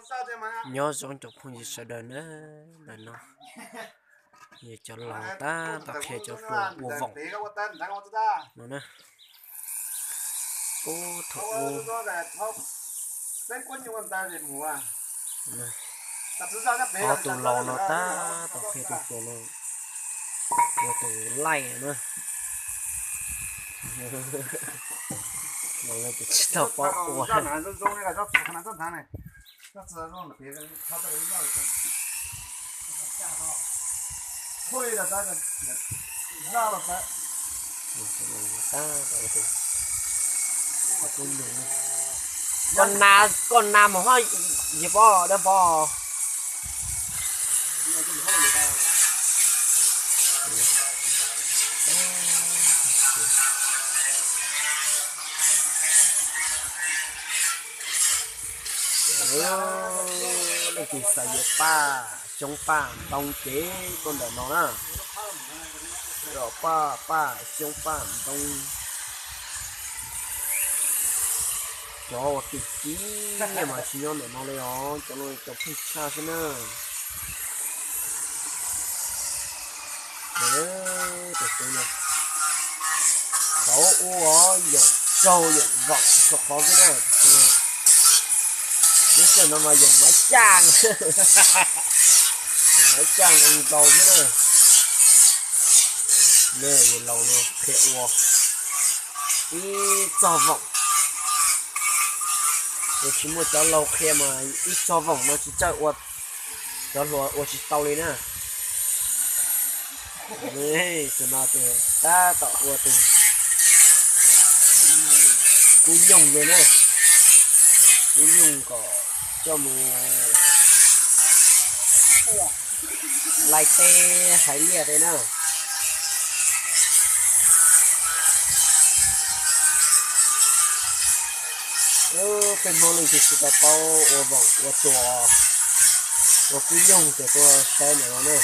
Nyob zoo cov phooj ywg sawv daws na, ntawm no yog cov laus tab tom qhia cov hluas ua voom no na. Ub, thaum ub ob tug laus no tab tom qhia tus hluas no ua tus laij na. Los lawv kuj tsis tau paub ua. Koj na, koj na mus hoj yig pob dab pob. Leej twg xav yuav paj xyoob paj ntoo ces tuaj ntawm no na. Yog paj, paj xyoob paj ntoo. Cov uas kim kim mas tsis nyob ntawm no li os, cov no cov pheej tshaj xwb na. Tus no tau ua yoom tsaug yoom voom txhua qhov xwb na. Lub sij hawm no mas yoom maiv caj, yoom maiv caj nkaus nkaus xwb na. Yawg laus no qhia ua ib txog voom, yog tsis muaj cov laus qhia mas ib txog voom no tsis txawj ua, cov hluas ua tsis tau li na. Tus no tab tom ua tus kub nyoog li na, kub nyoog kom coj mus laij teb haiv liaj tej na. Peb Hmoob leej twg tsis tau paub ua voom ua tsuas, ua kub nyoog ces tuaj saib ntawm no na.